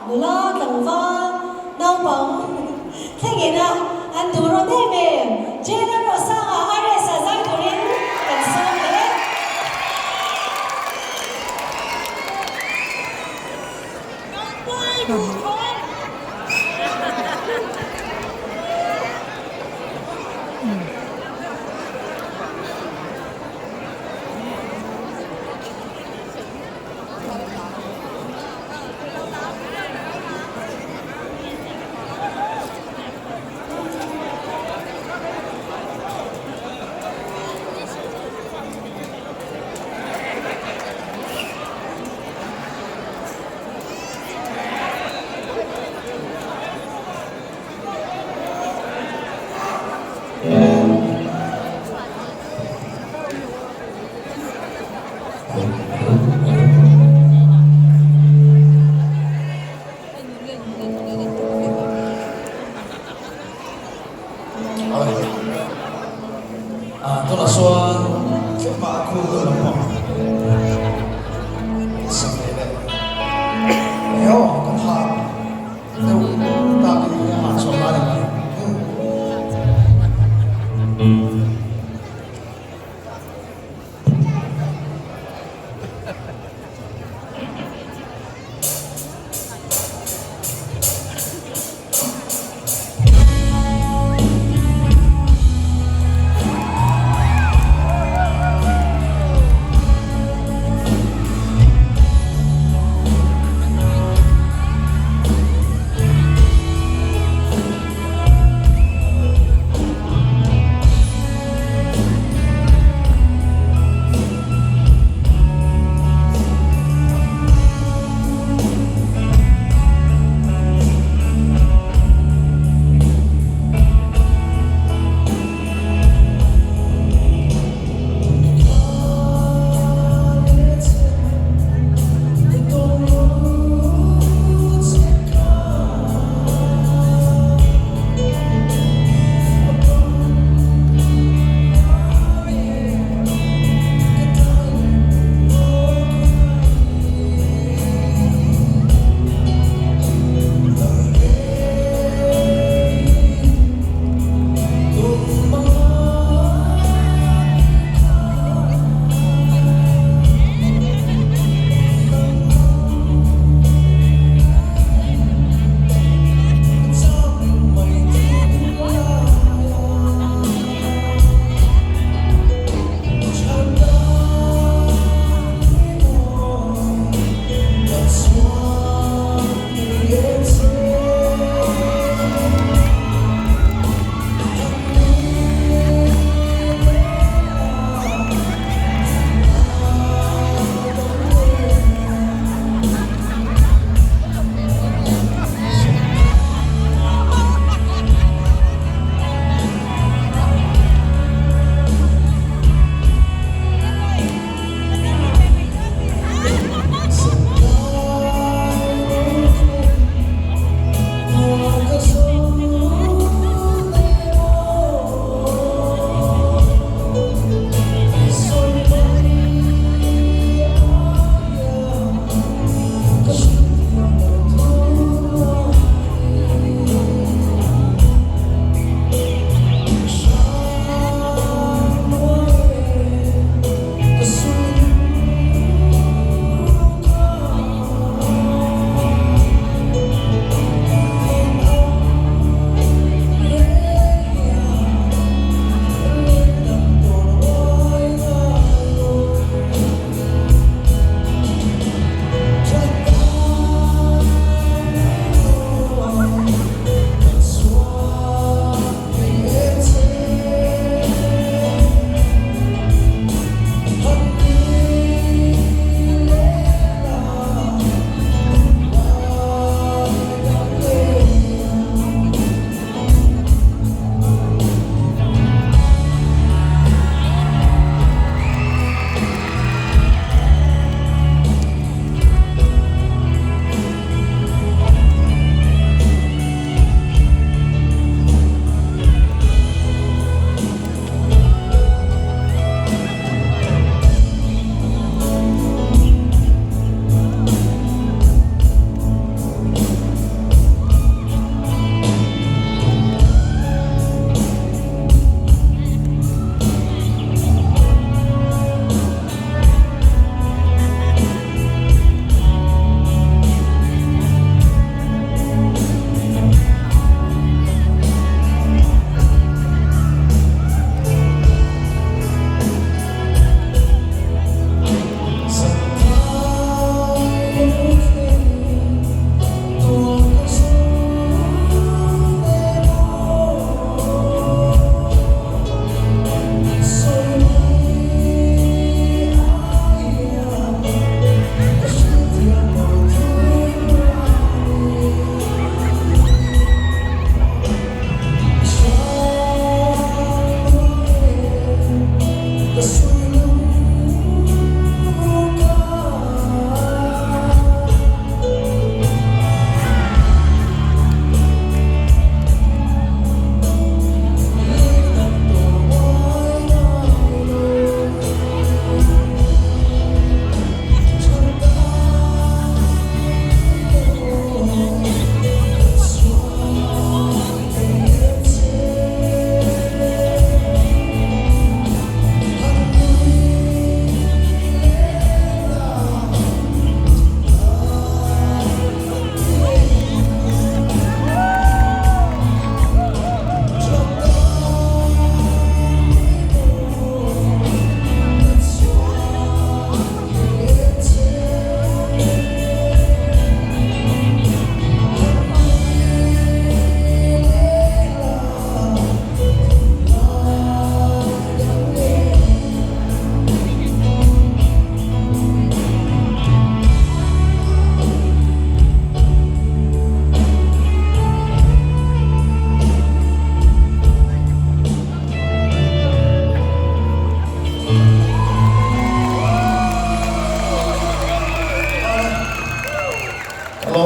nula tlangval naupang thlengin a an duh rawn em em. Jane Rosanga RS-a zai turin kan sawm leh e.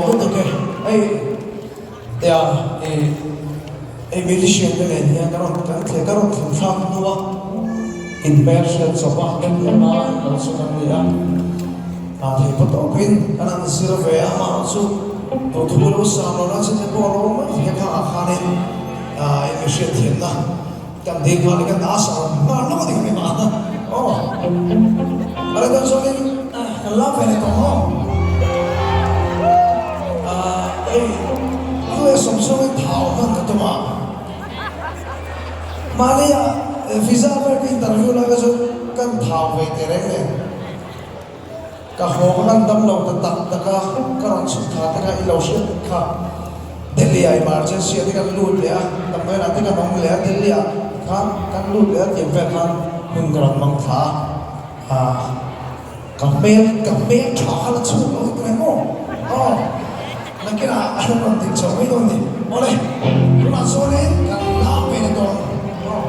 lutuk e. Hei tia i hei musician te nen hian ka rawn kan thle ka rawn thlen thlak hnu a inhmel hriat chawp a enna lo chu kan ni a. Ah thei pawh tawpin kan han zir ve a amah chu duhthu lo sam lo na chite pawh a lo awm mai thei a khangah khanin ah eng hriat thiamna Kan dil nghal kan a sa nghal lawk a ni kha mah aw a la dawn chuanin kan la ve leh tawh maw ah hei US awm chhungin thau hman ka tum a mahni ah visa vel ka interview lai kha chu kan thau ve teh reng nen Ka haw ka kan dam lo ta tak tak a, ka rawn chhuk tha te kha i lo hriat kha. Delhi ah emergency ah te kan lut leh a, damdawiin ah te kan awm leh a, Delhi ah khan kan lut leh a tiang vel khan hun ka rawn hmang thla a, ah ka hmel ka hmel tha kha la chhuk lo tuk em aw, aw nakinah a rawn dik chho mai dawn ni, awle tunah chuanin kan la ve leh dawn aw.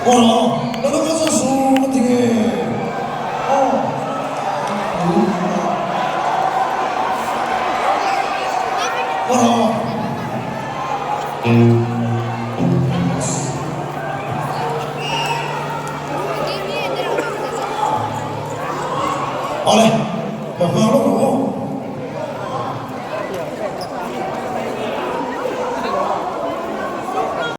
Aw rawh aw, la lo kal zawk suh ka ti nge aw. Aw rawh aw. Awle, lo nghak lawk rawh aw.